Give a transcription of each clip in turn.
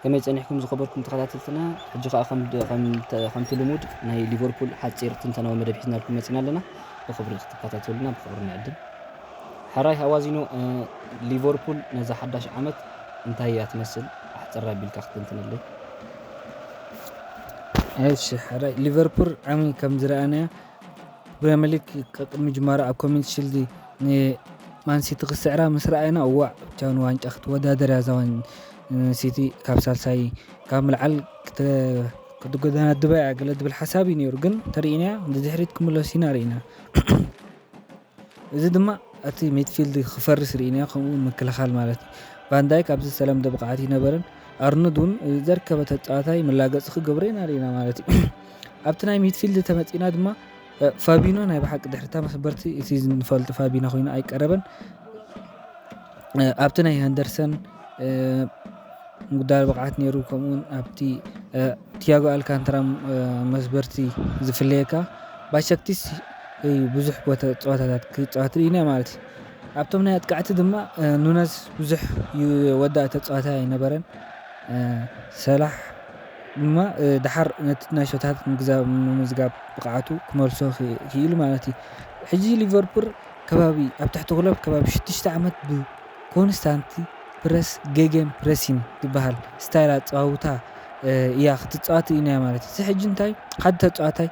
ከመይ ጸኒሕኩም ዝኸበርኩም ተኸታተልትና? ሕጂ ከኣ ከም ድ-፣ ከም ተ-፣ ከምቲ ልሙድ ናይ ሊቨርፑል ሓጺር ትንተናዊ መደብ ሒዝናልኩም መጺና ኣለና። ብኽብሪ ክትከታተሉና ብኽብሪ ንዕድም። ሕራይ ሃዋዚኖ፣ እ፣ ሊቨርፑል ነዛ ሓዳሽ ዓመት እንታይ እያ ትመስል? ኣሕጽር ኣቢልካ ክትንትነለይ። እሺ፣ ሕራይ ሊቨርፑል ዓሚ ከም ዝረኣናያ ፕሪምየር ሊግ ቅድሚ ጅማሮ ኣብ ኮሚኒቲ ሺልድ ንማን ሲቲ ክስዕራ ምስ ረኣና፣ እዋእ፣ ብቻ ንዋንጫ ክትወዳደር እያ እዛ ዋን-፣ ሲቲ ካብ ሳልሳይ ካብ ምልዓል ክተ-፣ ክትጎዳናድባ እያ ገለ ዝብል ሓሳብ እዩ ነይሩ። ግን ተርኢናያ ንድሕሪት ክምለሱ ኢና ርኢና። እዚ ድማ እቲ ሚድፊልድ ክፈርስ ርኢና፣ ከምኡ እውን ምክልኻል ማለት እዩ። ቫንዳይክ ኣብዚ ዝተለምደ ብቕዓት ይነበረን፣ ኣርኖልድ እውን ዘርከበ ተጻዋታይ መላገጺ ክገብሮ ኢና ርኢና ማለት እዩ። ኣብቲ ናይ ሚድፊልድ ተመጺና ድማ፣ እ፣ ፋቢኖ ናይ ብሓቂ ድሕሪታ መስበርቲ እቲ ዝንፈልጦ ፋቢኖ ኮይኑ ኣይቀረበን። እ፣ ኣብቲ ናይ ሄንደርሰን፣ እ፣ ምጉዳል ብቕዓት ነይሩ፣ ከምኡውን ኣብቲ፣ እ፣ ቲያጎ ኣልካንትራ፣ እ፣ መስበርቲ ዝፍለየካ ባሸክቲስ እዩ ብዙሕ ቦታ ጸወታታት ክጻወት ርኢና ማለት እዩ። ኣብቶም ናይ ኣጥቃዕቲ ድማ፣ እ፣ ኑነዝ ብዙሕ ይወዳእ ተጻዋታይ ኣይነበረን። እ፣ ሰላሕ ድማ፣ እ፣ ደሓር ነቲ ናይ ሸቶታት ምግዛብ፣ ንምዝጋብ ብቕዓቱ ክመልሶ ክኢ-፣ ክኢሉ ማለት እዩ። ሕጂ ሊቨርፑል ከባቢ፣ ኣብ ትሕቲ ክሎፕ ከባቢ ሽዱሽተ ዓመት ብኮንስታንቲ ፕረስ፣ ጌገን ፕረሲን ዝበሃል ስታይል ኣጸዋውታ፣ እ፣ እያ ክትጻወት ኢና ማለት እዩ። እዚ ሕጂ እንታይ፣ ሓደ ተጻዋታይ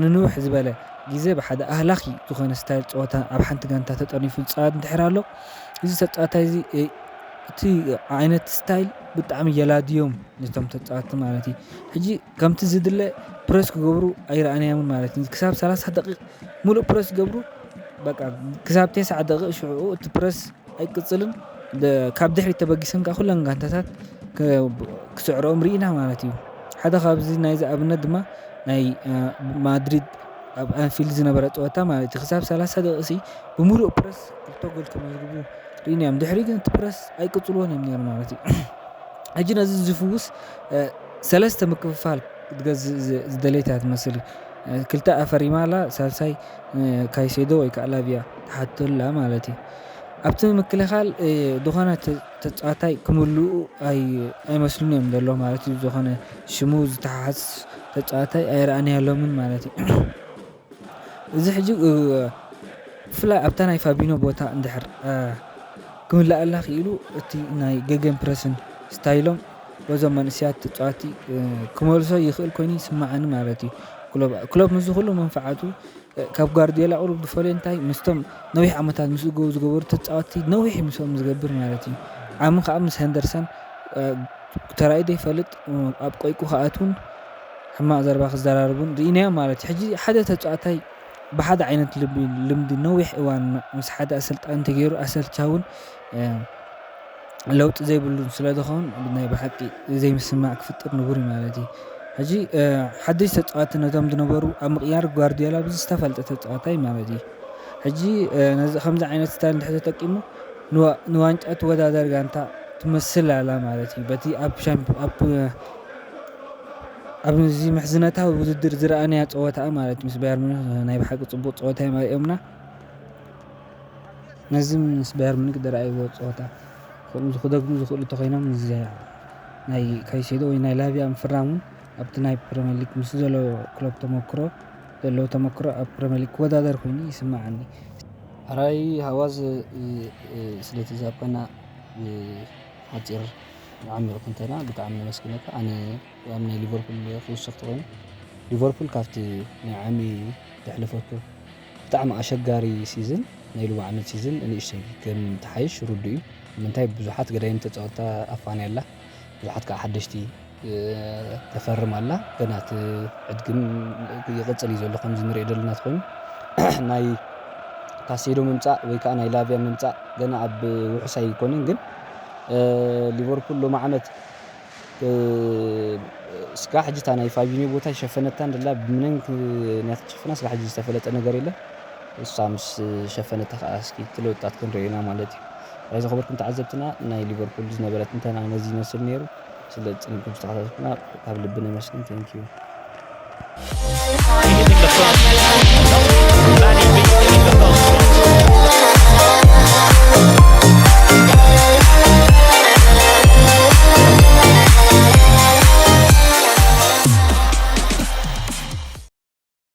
ንንውሕ ዝበለ ግዜ ብሓደ ኣህላኺ ዝኾነ ስታይል ጸወታ ኣብ ሓንቲ ጋንታ ተጠርኒፉ ዝጻወት እንድሕር ኣሎ፣ እዚ ተጻዋታይ እዚ፣ እ፣ እቲ ዓይነት ስታይል ብጣዕሚ የላድዮም ነቶም ተጻወትቲ ማለት እዩ። ሕጂ ከምቲ ዝድለ ፕረስ ክገብሩ ኣይረኣናዮምን ማለት እዩ። ክሳብ ሰላሳ ደቂቕ ሙሉእ ፕረስ ይገብሩ፣ በቃ ክሳብ ተስዓ ደቂቕ ሽዑ እቲ ፕረስ ኣይቅጽልን። ደ-፣ ካብ ድሕሪት ተበጊሰን ከኣ ኩለን ጋንታታት ክ-፣ ክስዕረኦም ርኢና ማለት እዩ። ሓደ ካብዚ ናይዚ ኣብነት ድማ ናይ፣ እ፣ ማድሪድ ኣብ ኣንፊልድ ዝነበረ ጸወታ ማለት እዩ። ክሳብ ሰላሳ ደቂቕሲ ብምሉእ ፕረስ ክልተ ጎል ከመዝግቡ ርኢና እዮም። ድሕሪ ግን እቲ ፕረስ ኣይቅጽልዎን እዮም ነይሩ ማለት እዩ። ሕጂ ነዚ ዝፍውስ፣ እ፣ ሰለስተ ምክፍፋል ክትገዝእ ዝ-፣ ዝደለየት እያ ትመስል። እ፣ ክልተ ኣፈሪማ ኣላ፣ ሳልሳይ፣ እ፣ ካይሴዶ ወይ ከዓ ላቪያ ትሓትላ ማለት እዩ። ኣብቲ ምክልኻል፣ እ፣ ዝኾነ ተ-፣ ተጻዋታይ ክምልኡ ኣይ-፣ ኣይመስሉን እዮም ዘሎ ማለት እዩ። ዝኾነ ሽሙ ዝተሓሓዝ ተጻዋታይ ኣይረኣናዮሎምን ማለት እዩ። እዚ ሕጂ፣ እ፣ ብፍላይ ኣብታ ናይ ፋቢኖ ቦታ እንድሕር፣ እ፣ ክምልኣላ ክኢሉ፣ እቲ ናይ ገገን ፕረስን ስታይሎም በዞም መንእሰያት ተጻወቲ፣ እ፣ ክመልሶ ይኽእል ኮይኑ ይስምዓኒ ማለት እዩ። ክሎፕ፣ ክሎፕ ምስዚ ኩሉ መንፍዓቱ፣ እ፣ ካብ ጓርዲዮላ ቁሩብ ዝፈልዮ እንታይ፣ ምስቶም ነዊሕ ዓመታት ምስኡ ገ-፣ ዝገበሩ ተጻወቲ ነዊሕ ምስኦም ዝገብር ማለት እዩ። ዓሚ ከኣ ምስ ሄንደርሰን፣ እ፣ ተራእዩ ዘይፈልጥ፣ እ፣ ኣብ ቆይቁ ክኣትውን ሕማቕ ዘረባ ክዘራረቡን ርኢናዮም ማለት እዩ። ሕጂ ሓደ ተጻዋታይ ብሓደ ዓይነት ልቢ-፣ ልምዲ ነዊሕ እዋን ምስ ሓደ ኣሰልጣኒ እንተገይሩ ኣሰልቻውን፣ እ፣ ለውጢ ዘይብሉን ስለ ዝኸውን ናይ ብሓቂ ዘይምስምማዕ ክፍጥር ንቡር እዩ ማለት እዩ። ሕጂ፣ እ፣ ሓደሽቲ ተጻወቲ ነቶም ዝነበሩ ኣብ ምቕያር ጓርዲዮላ ብዝተፈልጠ ተጻዋታይ ማለት እዩ። ሕጂ፣ እ፣ ነዚ ከምዚ ዓይነት ስታይል እንድሕር ተጠቂሙ ንዋ-፣ ንዋንጫ ትወዳደር ጋንታ ትመስል ኣላ ማለት እዩ። በቲ ኣብ ሻምፕ-፣ ኣብ፣ ኣብ እዚ ምሕዝነታዊ ውድድር ዝረኣናያ ጸወታ ማለት እዩ። ምስ ባየር ሚዩኒክ ናይ ብሓቂ ጽቡቕ ጸወታ እዮም ኣርእዮምና። ነዚ ምስ ባየር ሚዩኒክ ዝረኣይዎ ጸወታ ከምዚ ክደግሙ ዝኽእሉ እንተኾይኖም፣ እዚ ናይ ካይሴዶ ወይ ናይ ላቪያ ምፍራም እውን ኣብቲ ናይ ፕሪምየር ሊግ ምስ ዘሎ ክለብ ተመክሮ፣ ዘለዎ ተመክሮ ኣብ ፕሪምየር ሊግ ክወዳደር ኮይኑ ይስምዓኒ። ሕራይ ሃዋዝ፣ እ፣ እ፣ ስለቲ ዝሃብካና፣ እ፣ ሓጺር ዓሚቕ ትንተና ብጣዕሚ ነመስግነካ። ኣነ ኣብ ናይ ሊቨርፑል ክውስኽ ተኾይኑ፣ ሊቨርፑል ካብቲ ናይ ዓሚ ዘሕለፈቶ ብጣዕሚ ኣሸጋሪ ሲዝን፣ ናይ ሎሚ ዓመት ሲዝን ንእሽተይ ከም ትሓይሽ ርዱእ እዩ። ንምንታይ ብዙሓት ገዳይም ተጻወትታ ኣፋንያ ኣላ፣ ብዙሓት ከኣ ሓደሽቲ፣ እ፣ ተፈርም ኣላ። ገና እቲ ዕድግም ይቕጽል እዩ ዘሎ ከምዚ ንሪኦ ዘለና ተኾይኑ። ናይ ካሴዶ ምምጻእ ወይ ከኣ ናይ ላቪያ ምምጻእ ገና ኣብ ውሑስ ኣይኮነን፣ ግን፣ እ፣ ሊቨርፑል ሎሚ ዓመት፣ እ፣ እስካ ሕጂ እታ ናይ ፋቢኒዮ ቦታ ይሸፈነታ እንደላ ብምንን ክ-፣ ናይ ክትሸፍና እስካ ሕጂ ዝተፈለጠ ነገር የለን። እሳ ምስ ሸፈነታ ከኣ እስኪ እቲ ለውጥታት ክንርኢ ኢና ማለት እዩ። ሕራይ ዝኸበርኩም ተዓዘብትና፣ ናይ ሊቨርፑል ዝነበረ ትንተና ነዚ ይመስል ነይሩ። ስለ ጽንኩም ዝተኸታተልኩና ካብ ልቢ ነመስግን። Thank you።